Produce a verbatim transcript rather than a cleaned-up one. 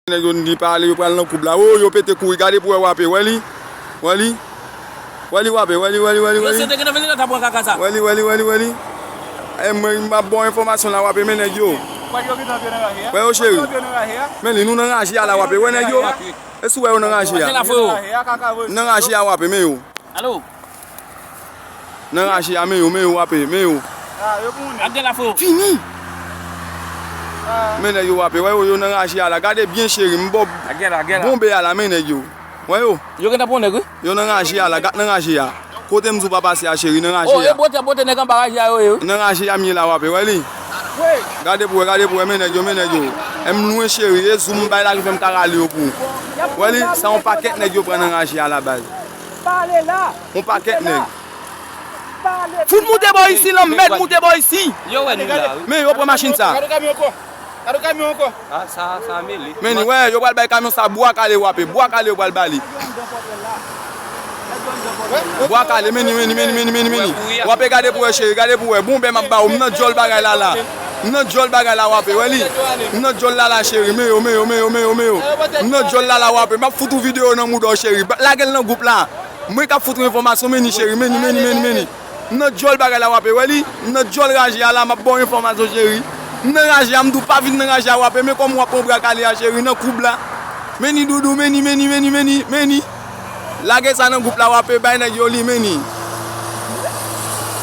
Nèg yo di pa ale, yo pral nan koub la. Oh, yo pete kouri, gade pou wè, w ape, wè li. Wè li. Wè li, w ape, wè li, wè li, wè li, wè li. Wè li, wè li, wè li, wè li. E mwen, m ap ba w enfòmasyon la, w ape, men nèg yo. Wè yo, cheri. Men li, nou nan raje a la, w ape, wè nèg yo. E si w wè yo nan raje a. Nan raje a, w ape, men yo. Alo. Nan raje a, men yo, men yo, w ape, men yo. Ap gen la, freo. Fini. Men nèg yo, w ape, wè yo, yo nan raje a la. Gade byen, cheri, m ba w bonbe a la, men nèg yo. Wè yo. Yo gentan pran nèg, wi. Yo nan raje a la, gad nan raje a. Kote m di w pa pase a, cheri, nan raje a. Oh, e bote, bote nèg anba raje a yo ye, wi. Nan raje a m ye la, w ape, wè li. Gade pou wè, gade pou wè, men nèg yo, men nèg yo. E m lwen, cheri, e zoom bay la ki fè m ka rale yo pou ou. Wè li, sa yon pakèt nèg yo pran nan raje a la, baz. Yon pakèt nèg. Fout moute bò isi, lanmèd moute bò isi. Yo wè nou la, wi. Men yo pran machin sa. Gade kamyon ankò. Gade kamyon ankò. Ah, sa, sa mele. Men li, wè, yo pral bay kamyon sa bwa kale, w ape. Bwa kale yo pral ba li. Bwa kale, men li, men li, men li, men li, men li, men li. W ape, gade pou wè, cheri, gade pou wè. Bonbe m ap ba ou, m nan djòl bagay la la. M nan djòl bagay la, w ape, wè li. M nan djòl la la, cheri. Men yo, men yo, men yo, men yo, men yo. M nan djòl la la, w ape. M ap fout ou videyo nan mouda w, cheri. Ba- Lage l nan gwoup la. Mwen k ap fout ou enfòmasyon, men ni, cheri, men ni, men ni, men ni, men ni. M nan djòl bagay la, w ape, wè li. M nan djòl raje a la, m ap ba w enfòmasyon, cheri. M nan raje a, m di w pa vin nan raje a, w ape, men kòman w ap pran bwa kale a, cheri, nan koub la. Men ni, doudou, men ni, men ni, men ni, men ni, men ni. Lage sa nan gwoup la, w ape, bay nèg yo li, men ni.